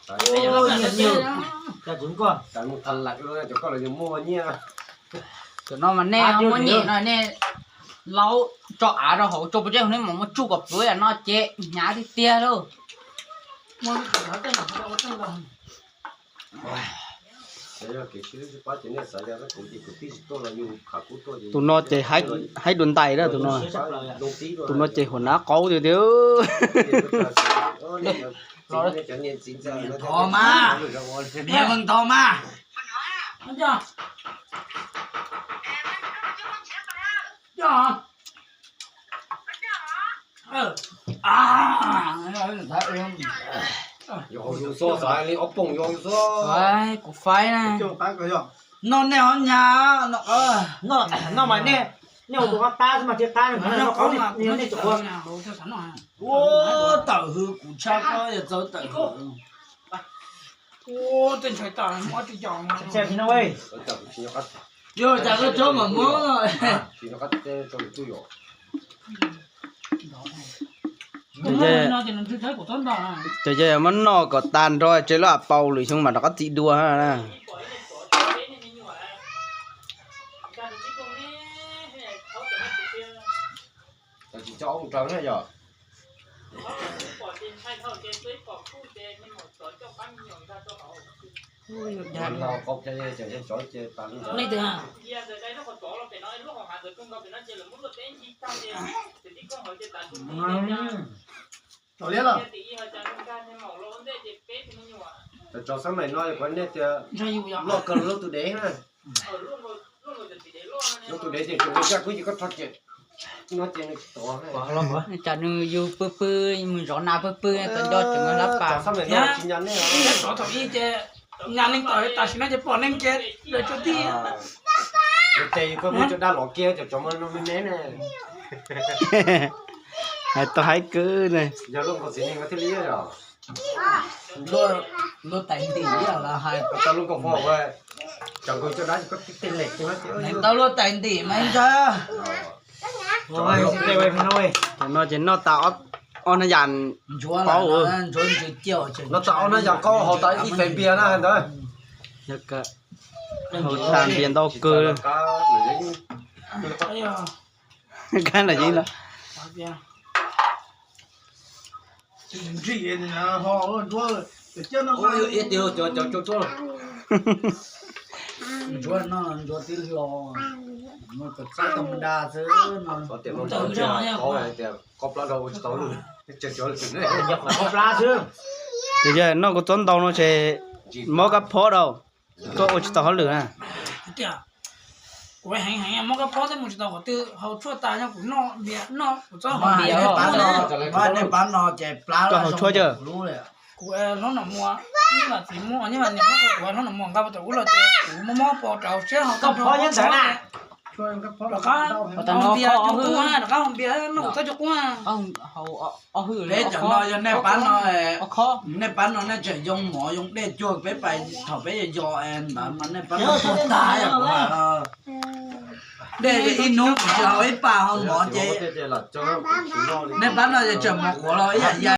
Cov no mas nej muab nyem no nej laub tso av rau hauv tso pov tseg, nej mam muab tsuj kom plhuav no ces hnyav tiag tiag lauj. Tus no ces haib dua ntais lawm tus no. Tus no ces huam nav qaub tiag tiag. Thov mas, niam mas thov mas. Kuv faib na. Noj nej ho nyab. Noj mas nej, nej ua tus qab tab xwb mas thiaj qab, nej tsom ua. Ua tawm hws kuv tshaj koj yog txawv tawm hws. Ua tej ntshai tas muab tsis cos. Yog cas koj tsob mas muab. Ces yog muab noj kom tag nrho tsev lub a pau lwm xyoo mas rov qab txi dua na. Tsis tso ua raws na yog. Tso xab mais no kuv nej tias loj kawg lub tus dev na. Lub tus dev ces tsuas zaj kub ces koj rho ces no ces nws tsis tuav. Cas nws yug pw pw, mus zov nas pw pw, tau nco tseem hlab pas. Tsis nyas nej os. Thaum ib ces nyas neeg tawm tam sim no ces pom neeg ces lawv tsuas tij. Ces koj muab cov dab los kiag cov tsov no me me ne. Hais tau haib kawg ne. Yog lub nkaus txiv neej thiaj li yog. Lub tais ntim los hais tau lub nkaus fo, tov nkaus cov dab koj tij tej lem. Tau lub tais ntim mas ntag. Tam no ces noj tas ob na yam paub. Noj tas ob na yam qaub haus tas ib feem npias na ntawd. Haus tas npias ntau kawg. Kab los yeeb los. Ntsuab no ntsuab tib hlo, no cov txob tau ma da xwb no. Tias no ntsuab tsis tau, tias qos plab rau ua tsis tau lwm, qos plab xwb. Ces yog noj kua txob ntau no ces mob kab phob rau, koj ua tsis tau hauj lwm na. Kuv heev heev mob kab phob thiab mus tsis tau qhov twg, haus tshuaj tas nyob kuv noj npias noj kuv txob haus npias. Nej pab no ces plab koj haus tshuaj cawm. Kuv hlob Nom Muas, nyob mas txiv muaj nyob mas niam muaj kuv hlob Nom Muas nqa puag tom ub los ces kuv mob mob pos rau siab haus kab phob nyob ntawd na. Rov qab haus npias cov qub, rov qab haus npias noj kuv txob cov qub. Peb cov no yog nej pab no, nej pab no nej tseem yoo mov yoo dej cuag peb pais thaum peb yos ntawd mas nej pab no tuag tag. Dej ib hnub kuv tsis haus ib pas, haus mov ces nej pab no ces tseem mus qhuav los ib yam ya.